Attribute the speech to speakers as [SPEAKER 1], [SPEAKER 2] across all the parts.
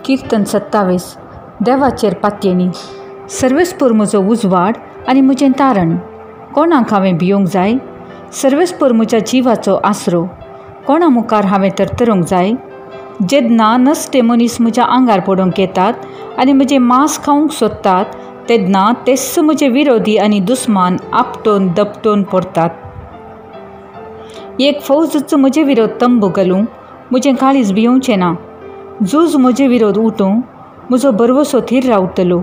[SPEAKER 1] किर्तन 27 देवाचेर पातयेणी. सर्वेस्पर म्हजो उजवाड आनी म्हजें तारण, कोणाक हांवें भियोंक जाय? सर्वेस्पर म्हज्या जिवाचो आसरो, कोणा मुखार हांवें तरतरूंक जाय? जेन्ना नश्टे मनीस म्हज्या आंगार पडूंक येतात आनी म्हजें मांस खावंक सोदतात तेन्ना तेच म्हजे विरोधी आनी दुस्मान आपटोवन दपटोवन पडटात. एक फौजूच म्हजे विरोध तंबू घालूं, म्हजें काळीज भियोवचें ना. झूज म्हजे विरोध उठूं, म्हजो भरवसो थीर रावतलो.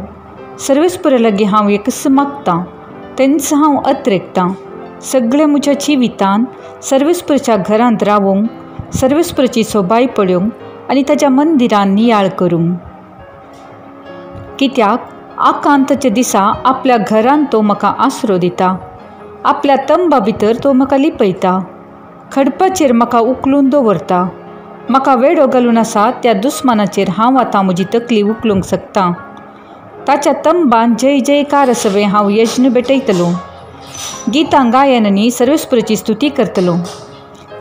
[SPEAKER 1] सर्वेस्परा लागीं हांव एकच मागतां, तेंच हांव अत्रेकतां. सगळें म्हज्या जिवितान सर्वेस्पराच्या घरांत रावूंक, सर्वेस्पराची सोबाय पळोवंक आनी ताच्या मंदिरान नियाळ करूंक. कित्याक आकांताच्या दिसा आपल्या घरांत तो म्हाका आसरो दिता, आपल्या तंबा भितर तो म्हाका लिपयता, खडपाचेर म्हाका उखलून दवरता. म्हाका वेडो घालून आसा त्या दुस्मानाचेर हांव आतां म्हजी तकली उखलूंक शकतां. ताच्या तंबान जय जयकार सवें हांव यज्ञ भेटयतलो, गितां गायनांनी सर्वेस्पराची स्तुती करतलो.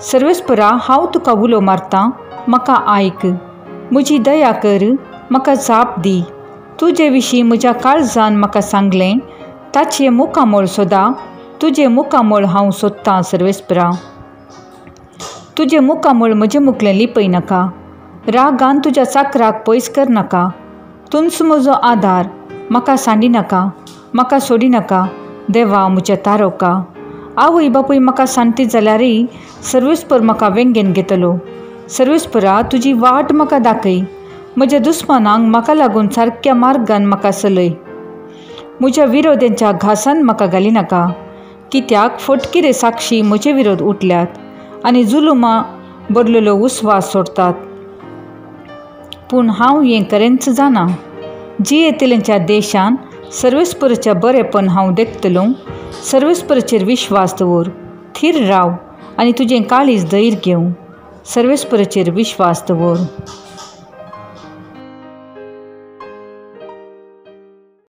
[SPEAKER 1] सर्वेस्परा, हांव तुका उलो मारतां, म्हाका आयक, म्हजी दया कर, म्हाका जाप दी. तुजे विशीं म्हज्या काळजान म्हाका सांगलें, ताचें मुखामळ सोदा, तुजें मुखामळ हांव सोदतां. सर्वेस्परा, तुजें मुखामळ म्हजें मुखलें लिपय नाका, रागान तुज्या चाकराक पयस कर नाका. तूंच म्हजो आदार, म्हाका सांडी नाका, म्हाका सोडी नाका. देवा म्हज्या तारोका, आवय बापूय म्हाका सांडटी जाल्यारय सर्वेस्पर म्हाका वेंगेन घेतलो. सर्वेस्परा, तुजी वाट म्हाका दाखय, म्हज्या दुस्मानांक म्हाका लागून सारक्या मार्गान म्हाका चलय. म्हज्या विरोध्यांच्या घासान म्हाका घाली नाका, कित्याक फटकिरे साक्षी म्हजे विरोध उठल्यात आनी जुलुमा बरलेलो उस्वास सोडतात. पूण हांव हें खरेंच जाणा, जियेतल्यांच्या देशान सर्वेस्पराच्या बरेपण हांव देखतलो. सर्वेस्पराचेर विश्वास दवर, थीर राव आनी तुजें काळीज धैर्य घेवं. सर्वेस्पराचेर विश्वास दवर.